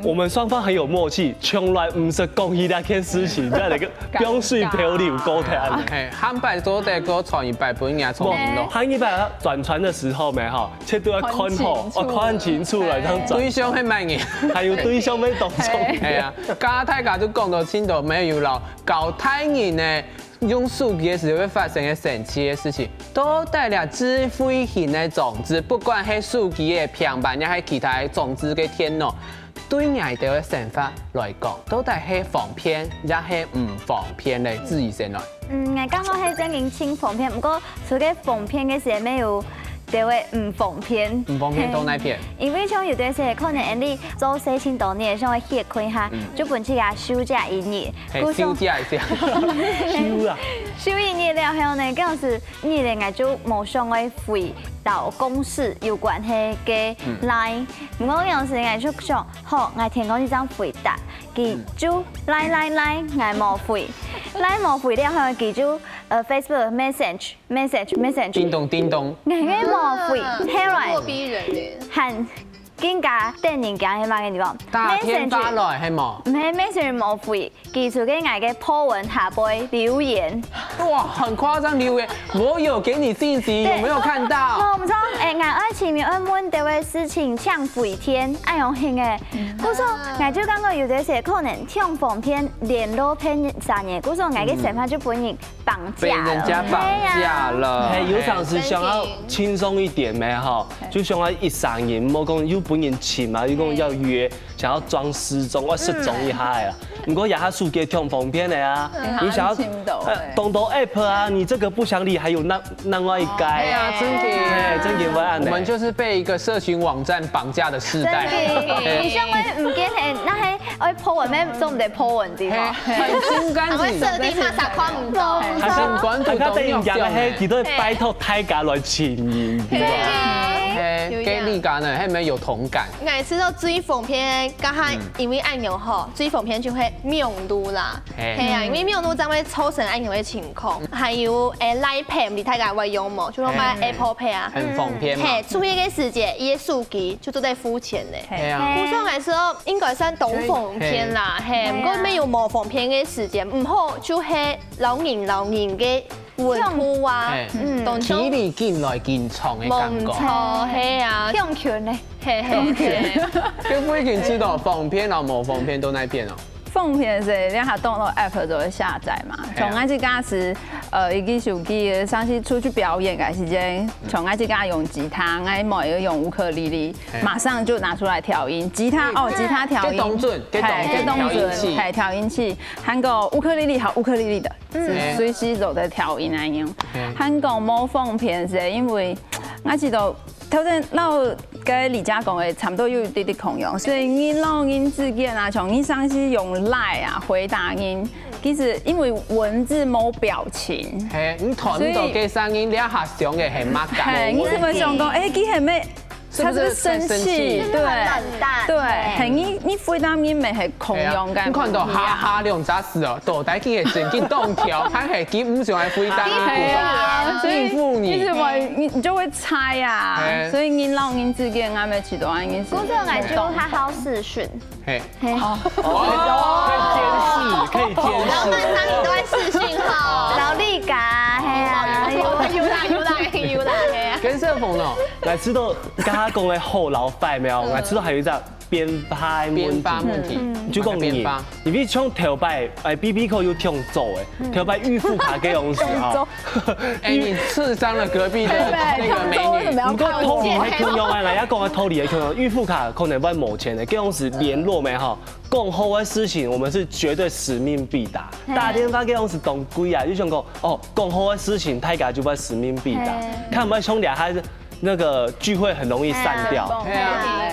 我们双方很有默契，从来毋識講起這件事情，這个江水漂流过去啊。嘿，下擺做得个傳一擺分人家聰明咯。他一般转传的时候没哈，切都要看好，看清楚哦，看清楚了，这样转，对象係咩人？还有对象没懂中。哎呀，刚刚大家都讲到青島没有了，搞太人呢，用手机的时候会发生个神奇的事情，到底了智慧型的装置，不管系手机个平板，也系其他个装置个电脑，对你个生活来讲，到底系方便也系唔方便咧？注意先来。嗯，𠊎感觉係真正盡方便，不過除个方便个時，也有个位毋方便。唔方便到哪片？因為像有个時可能你做事情多，你也想要歇睏下，就分自家休假一日。嘿，故所休假一下。休啊，休一日了後呢，當時日呢，𠊎就無想愛回到公司有關係个 line。不過當時𠊎就想，好，𠊎天光一張回答，佢就 line line line，𠊎無回，line無回了後，佢就呃 Facebook message message message，叮咚叮咚，𠊎个無回，後來咄咄逼人耶。還更加得人驚係麼个地方？打電話來係無？毋係 message 無回，佢就个𠊎个po文下背留言。哇，很誇張留言，我有給你信息，有沒有看到？無毋錯，誒，𠊎愛前面愛問這位事情，請回天，愛用心誒。故所，𠊎就感覺有个時可能挺方便聯絡別儕人，故所𠊎个想法就分人綁架了。被人家綁架了。哎，有常時想要輕鬆一點咩哈，就想要一儕人，莫講又分人請嘛，又講要約，想要裝失蹤，我失蹤一下啦。不過也下手機挺方便的啊，你想要很輕的呃懂得 app 啊，你這個不想理，還有那另外一個。哎呀，真的。哎，真的會按呢。我們就是被一個社群網站綁架的世代。真的，你想愛毋見係，該係愛po文咩，做毋得po文地方。很心甘情願。還會設定他啥看毋到。還看管還看電影講个，堵到嘿，佢都會拜託大家來請人，對吧？哎，有一樣給力感呢，還沒有同感。𠊎知道最方便，剛才因為恁樣吼，最方便就係網路啦。嘿係啊，因為網路正會造成恁樣个情況，還有誒，Line Pay，毋知大家會用無？就講買嘿 Apple Pay啊。很方便嘛。嘿，出去个時節，佢个手機就做得付錢咧。哎呀，故所來說，應該算當方便啦，嘿，毋過沒有無方便个時節，毋好就係老人老人个問題啊哎，嗯，當距離近來近長的感覺。無毋錯，係啊，用權呢？嘿嘿嘿，跟不已經知道方便了，無方便到哪片哦？方便係，你下download app就會下載嘛。從𠊎自家係，呃，一个手機上去出去表演个時間，從𠊎自家用吉他，𠊎妹用烏克麗麗，馬上就拿出來調音。吉他哦，吉他調音，這當準，這當準嘿，這當調音器準，嘿，調音器。還有烏克麗麗，好，烏克麗麗个，係隨時做得調音恁樣。還有無方便係因為𠊎知道頭先老个李佳講个差不多有一點點共樣，所以人摎人之間啊，像你上次用Line啊回答人，其實因為文字無表情，嘿，你看到个聲音，你下想个係麼个？嘿，你係毋係想講，哎，佢係毋係，是不是他是不是生在生氣氣？對，很冷淡。對，嘿，你你回答人乜係共樣个，你看到哈哈兩隻字哦，到底佢係真个當調，還係佢毋想愛回答你？對啊，所以應付你你是會你你就會猜啊嘿，所以人摎人之間，俺們其實應該是故所𠊎就好好視訊。嘿，嘿，哦，可以監視，可以監視。上一段視訊哈。勞力嘎，嘿啊，有啦有啦有啦，嘿啊。跟社風哦，來知道剛剛講个好老闆沒有？來知道還有一隻變化的問題。變化問題，就講你變化，因為像頭擺，哎，B B Q有挺早誒，頭擺預付卡這樣子哈。哎，你刺傷了隔壁的那個美女。毋過道理係共樣啊，人家講个道理係共樣，預付卡可能會無錢个，這樣子聯絡沒哈？講好个事情，我們是絕對使命必達。打電話這樣子當貴啊，就想講，哦，講好个事情，大家就會使命必達。看有沒有兄弟，還是那個聚會很容易散掉。哎呀，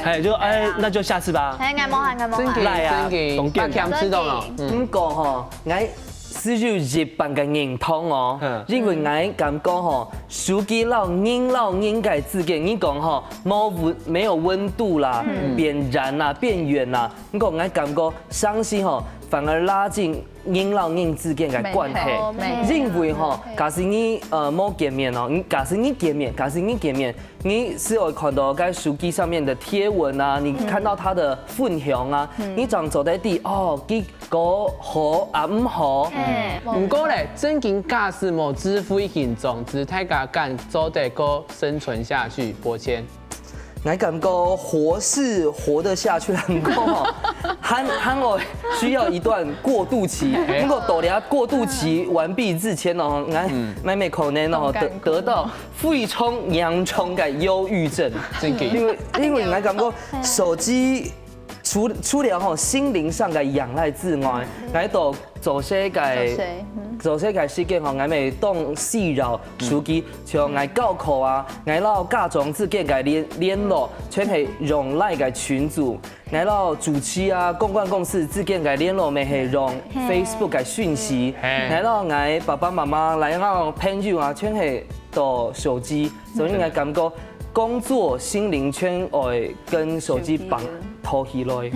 哎，就哎，那就下次吧。哎，𠊎無閒，𠊎無閒。正經，來啊，正經，當健康。八強試著哦。嗯。毋過吼，𠊎係有一半个認同哦，嗯。因為𠊎感覺吼，手機摎人摎人个之間，你講吼，無溫，沒有溫度啦，嗯。變遠啦，變遠啦。毋過𠊎感覺相信吼，反而拉近人摎人之間个關係。沒錯，沒錯。因為吼，假使你，呃，無見面哦，你假使你見面，假使你見面， 你係會看到該手機上面的貼文啊，你看到他的分享啊，嗯。你正做得知，哦，結果好啊，毋好。哎，毋過咧，正經假使無智慧型裝置，大家敢做得過生存下去？伯謙。𠊎感覺活是活得下去啦，毋過吼，還，還會需要一段過渡期。哎。毋過到了過渡期完畢之前哦，𠊎，嗯。𠊎乜可能哦，得，得到 非常嚴重个憂鬱症。正經。因為，因為𠊎感覺手機除，除了吼心靈上个仰賴之外，𠊎都做事个，做事，嗯。做事个時間吼，𠊎乜當需要手機，像𠊎教課啊，𠊎摎家長之間个聯，聯絡，全係用Line个群組。 𠊎摎主持啊、公關公司之間个聯絡乜係用嘿。Facebook个訊息，嘿。𠊎摎𠊎爸爸媽媽、𠊎摎朋友啊，全係到手機，所以𠊎感覺工作、心靈全會跟手機綁，手機。拖起來。嘿。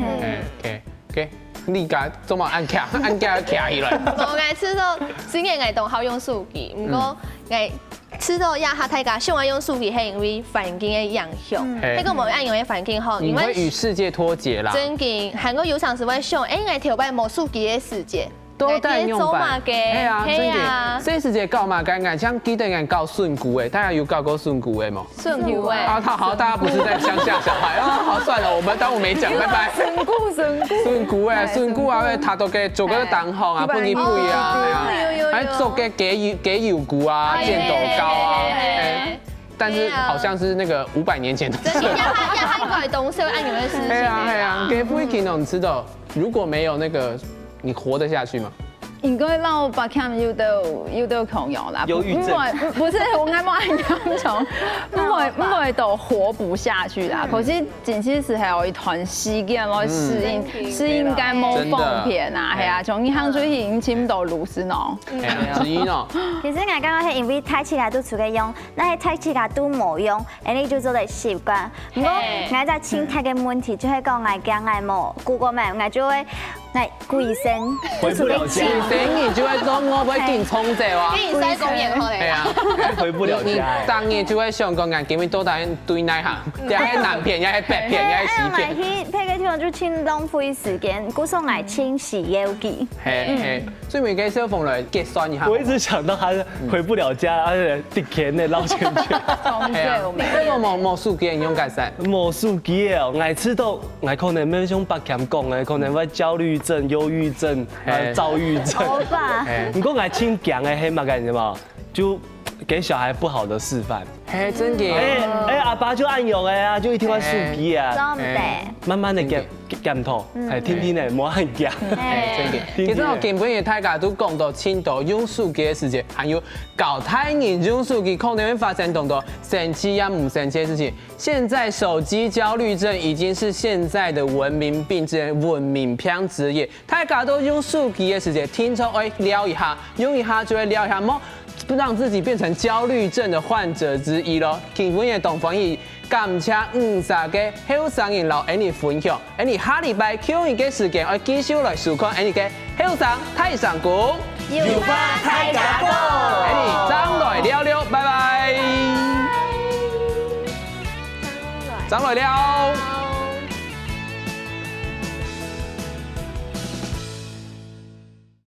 嘿，OK，OK，你家做麼恁徛，恁徛徛起來？無，𠊎試著，雖然𠊎當好用手機，毋過，嗯。𠊎 試著這下大家想愛用手機，係因為環境个影響。嗯。嘿。係講無恁樣个環境吼，你會與世界脫節啦。因為正經，還過有常時會想，哎，𠊎頭擺無手機个時節，都在用吧。𠊎在做麼个？嘿啊，係啊。正經，這時節搞麼个？𠊎像記得𠊎搞筍菇誒，大家有搞過筍菇誒無？筍菇誒。啊，好，好，大家不是在鄉下小孩啊，好，算了，我們當我沒講，拜拜。筍菇，筍菇。筍菇誒，哎，筍菇啊，筍菇。會打到給做個蛋黃啊，哎，分佢肥啊，哦，哎呀。有，有，有。還做個雞油，雞油菇啊，哎，煎豆糕啊，哎，哎，哎。 但是好像是那個五百年前的事。真的，要看，要看過來東西，會按你們的事情。對啊，對啊，給不一定哦，你知道，如果沒有那個，你活得下去嗎？應該老百姓有得，有得共樣啦。憂鬱症。不會，不是，我應該沒有那種，不會，不會都活不下去啦。嗯。可是真正係還有一段時間來適應，嗯。適應該無方便啊，真的。係啊，從銀行最近尋到路是喏。哎呀，之一呢？其實𠊎感覺係因為大自家都出去用 該係大自家都無用，恁樣就做得習慣。毋過，嘿。𠊎一隻盡大个問題就係講，𠊎驚𠊎無Google Map，𠊎就會，𠊎歸身回不了家。就出去尋。歸身你就會講，我會緊衝走啊。歸身公園好嘞。對啊。回不了家欸。你，你當然就會想講，𠊎今日到底對哪行？這係南片，也係北片，也係西片。哎呀，𠊎去別个地方就盡浪費時間，故所𠊎盡需要佢。嘿，嘿。 所以每個小鳳來計算一下。我一直想到他是回不了家，而且跌天的繞圈圈。從這有沒有？哎呀，那個無，無手機你用該使？無手機哦，𠊎知道，𠊎可能沒有像白強講的，可能會焦慮症、憂鬱症、呃，嘿。躁鬱症。好吧。嘿。毋過𠊎盡驚的係麼个，你知道嗎？就給小孩不好的示範。 嘿，真个。哎，哎，阿爸就恁樣个啊，就一定愛手機啊。哎。做毋得。慢慢的檢，檢討，嗯。哎，天天的，莫恁樣。哎。真个。天天的。其實哦，今晡日大家都講到盡多用手機个時節，還有教大人用手機可能會發生當多生趣也毋生趣个事情。現在手機焦慮症已經是現在的文明病之一，文明病之一。大家都用手機个時節，定著愛尞一下，用一下就會尞一下，莫 讓自己變成焦慮症的患者之一咯。今晡日个當歡喜，感謝五十個後生人摎𠊎等分享，𠊎等下禮拜共一個時間愛繼續來收看𠊎等个後生大聲公。有話大家講。𠊎等正來尞尞，拜拜。正來尞。